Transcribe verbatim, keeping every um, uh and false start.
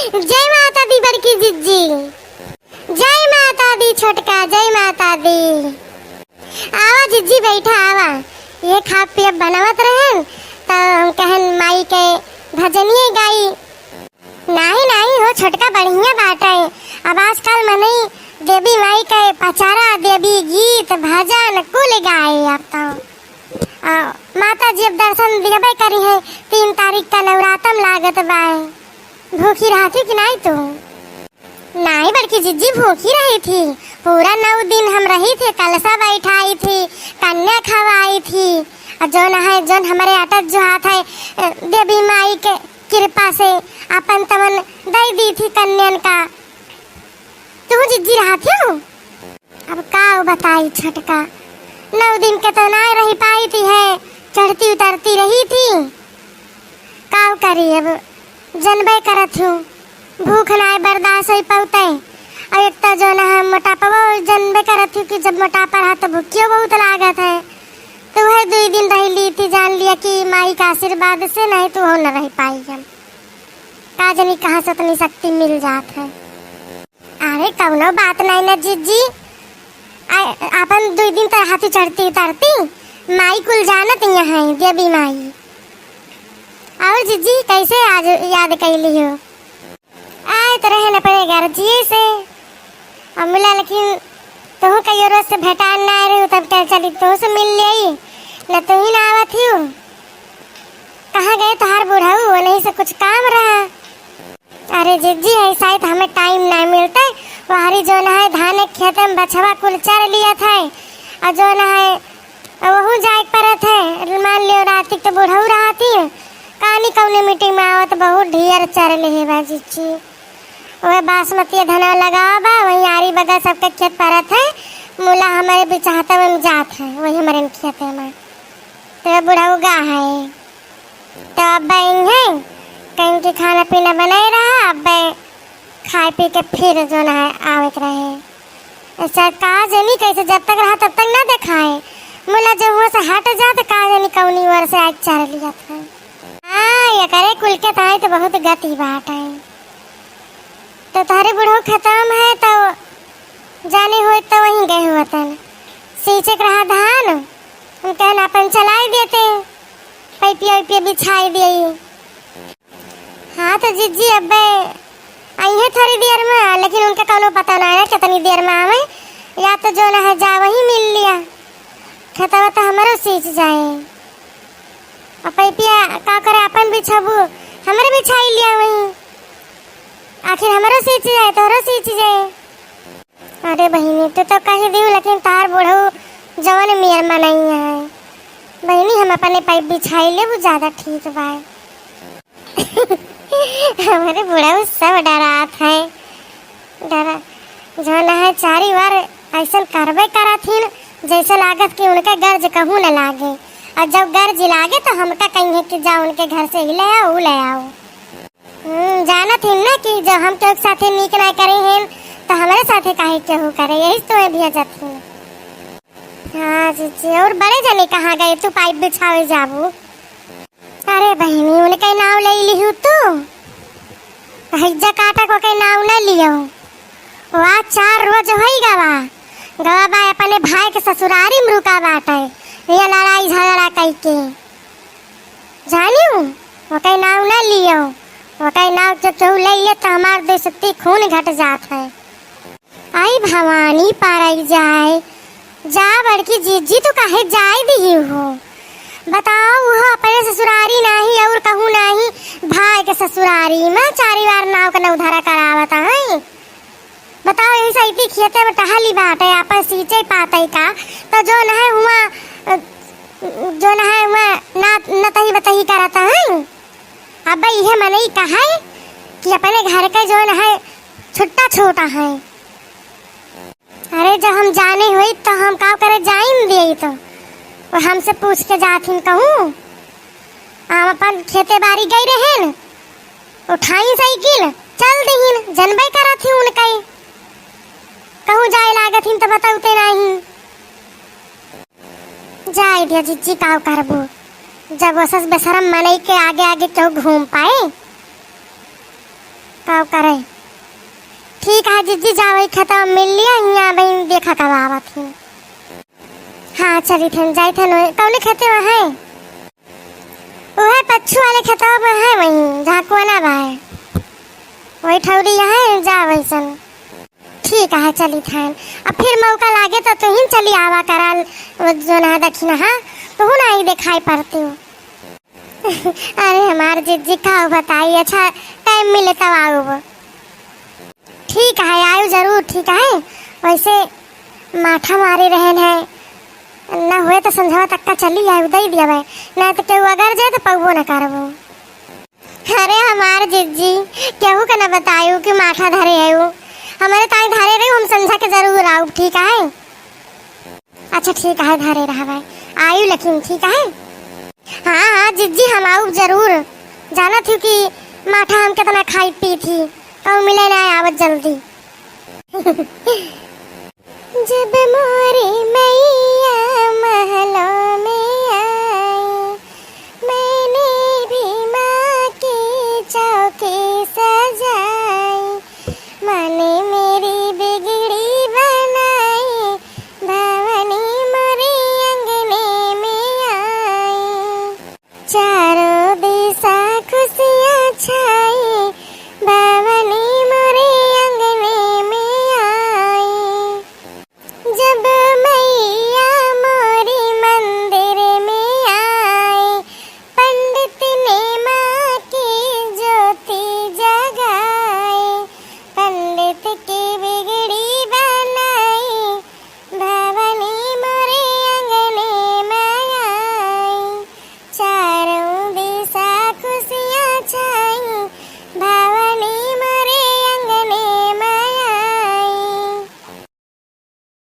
जय माता दी बड़की जिज्जी। जय माता दी छोटका, जय माता दी। आवा जिज्जी, बैठा, आवा। ये खा पियब बनावत रहन, त हम कहन माई के भजनिए गाई। नाही, नाही हो छोटका, बढ़िया बात है। अब आजकल मनई देवी माई के पचारा, देवी गीत, भजन कुल गाए अब तो। आ, माता जी अब दर्शन देबे करी है, तीन तारीख का नवरातम लागत बाए। भूखी रहती कि नाही तू? नाही बड़की जिज्जी, भूखी रही थी, पूरा नौ दिन हम रही थी, कलसा बैठाई थी, कन्या खवाई थी, और जौन है, जौन हमरे अटक जो हाथ है, अ, देवी माई के कृपा से अपन तमन दे दी थी कन्यन का। तू जिज्जी रहत हो? अब का बताई छोटका, नौ दिन के तो ना रही पाई थी है, चढ़ती उतरती रही थी। का करी अब, जनबे करत हूँ, भूख ना बर्दाश्त हो पौते। और एक तो जौन है मोटापा, वो जनबे करत हूँ कि जब मोटापा रहा तो भूखियो बहुत लागत है। तो वह दुई दिन रह ली थी, जान लिया कि माई का आशीर्वाद से, नहीं तो हो न रह पाई हम। का जनी कहाँ से उतनी शक्ति मिल जात है। अरे कौनो बात नहीं ना जिज्जी, आ, अपन दुई दिन तो हाथी चढ़ती उतरती, माई कुल जानत यहाँ है देवी माई। और जिज्जी कैसे आज याद कैली हो? आए तो रहन अपने घर जिए से, अब मिला लेकिन तुहू कहियो रोज से भेटान ना रही, तब क्या चली तुहू से मिल ली, न तू ही ना आवत हो। कहाँ गए तोहार बुढ़ऊ, वो नहीं से कुछ काम रहा। अरे जिज्जी, ऐसा ही तो हमें टाइम ना मिलते। वहरी जौन है धान के खेते में बछवा कुल चर लिया था, और जौन है वहू जाए के परत है। मान लियो रात के तो बुढ़ऊ रहती, कानी कौने मीटिंग में आवत, बहुत ढेर चर ले है बा जिज्जी। वह बासमती धनवा लगावा बा, वही आरी बगल सबके खेत परत है। मुला हमारे बिचाहता में जात है, वही हमारे खेते में। तो बुढ़ऊ गा है। तो अब है, कहीं के खाना पीना बनाए रहा, अब खाए पी के फिर जौन है आवत रहे। ऐसा का जनी कैसे जब तक रहा तब तक ना देखाए। मुला जब हुआ से हट जा तो का जनी कौनी ओर से आज चर लिया था। हाँ, ये करे कुल के ताई तो बहुत गति बाट है। तो तोहरे बुढ़ऊ खतम है तो जाने होई तो वहीं गए होतन। सींचे के रहा धान, हम कहन अपन चलाई देते, पैपिया वैपिया बिछाई दिए। हाँ तो जिज्जी अब्बे आई है थोड़ी देर में, लेकिन उनका कौनो पता ना है कितनी देर में आवे। या तो जौन है जा वहीं मिल लिया, खेतवा तो हमरो सींच जाए। और पैपिया का करे अपन बिछाबू, हमरे बिछाई लिया वहीं। आखिर हमरो सींच जाए, तोहरो सींच जाए। अरे बहिनी, तू तो कही दियो, लेकिन तार बुढ़ऊ जवन मेर मनई है। बहिनी, हम अपने पाइप बिछाई लेबू, ज्यादा ठीक बा। हमारे बुढ़ऊ सब डरात है, डरा जौन है चारी बार ऐसन करबे करत हिन, जैसे लागत कि उनके गर्ज कहूँ न लागे, और जब गर्ज लागे तो हमका कहिए कि जा उनके घर से ही ले आओ, ऊ ले आओ। हम्म, जानत हिन ना कि जब हम केहू के साथे नीक ना करे हिन, तो हमरे साथे काहे केहू करे, यही से तोहे भेजत हिन। हाँ जीजी, और बड़े जने कहाँ गए, तू पाइप बिछावे जाबू? अरे बहिनी, उनके नाव ले लिहू तू, हैजा काटा को के नाव न लियो। वा चार रोज होई गवा, गवा बा अपने भाई के ससुरारी में रुका बाटे, ये लड़ाई झगड़ा कई के। जानियो, ओके नाव ना लियो, ओके नाव जो केहू ले ले तो हमार देशभक्ति खून घट जात है। आई भवानी पारई जाए, जा बड़की जीजी तू काहे जाए दिही हो? बताओ, वो अपने ससुरारी नाही और कहूँ नाही, भाई के ससुरारी में चारी बार नाव के नौधरा करावत है। बताओ, यही सैती खेते में टहली बाटे, आपन सींचे पाते का, तो जौन है हुआ, अ, जौन है हुआ ना, नतही बतही करत है। अब इहे मनई कहे कि अपने घर के जौन है छुट्टा छोटा है। अरे, जब हम जाने होई तो हम का करे जाइन दिए तो वो हमसे पूछ के जाथिन कहूँ। हम अपन खेते बारी गई रहेन, उठाई साइकिल, चल दिहिन, जनबे करत ही उनकई। कहूँ जाए लागत हिन त बतौते नाही। जाए दिया जिज्जी, काव करबू, जब ओसस बेशरम मनई के आगे आगे केहू घूम पाए। का करे? ठीक है जिज्जी, जाओ वही खेतवा मिल लिया, हियाँ बहिन देखा कब आवत ही। हाँ चलित हन, जाइत हन, कौने खेते में है? उहे पच्छू वाले खेतवा में है, वहीं जहाँ कोना बा है, वही ठौरी है, जा वैसन। ठीक है चलित हन, अब फिर मौका लागे तो तुहिन चली आवा कराल, वो जो ना दक्षिणा, हाँ, तुहू ना ही दिखाई पड़ती हो। अरे हमार जिज्जी का बताई, अच्छा टाइम मिले तब आउब। ठीक है, आयु जरूर, ठीक है। वैसे माठा मारे रहन है, ना हुए तो संझवा तक का चली आयु, दे दिया भाई, ना तो केहू अगर जाए तो पौबो ना करबो। अरे हमार जिज्जी, केहू के ना बतायु कि माठा धरे है वो, हमारे ताई धरे रही, हम संझा के जरूर आउब, ठीक है। अच्छा ठीक है, धरे रहबे, आयु लेकिन, ठीक है। हाँ हाँ जिज्जी, हम आउब जरूर। जानत हूँ कि माठा हम कितना खाई पी थी, कहूँ मिले ना आवत जल्दी। जब मोरे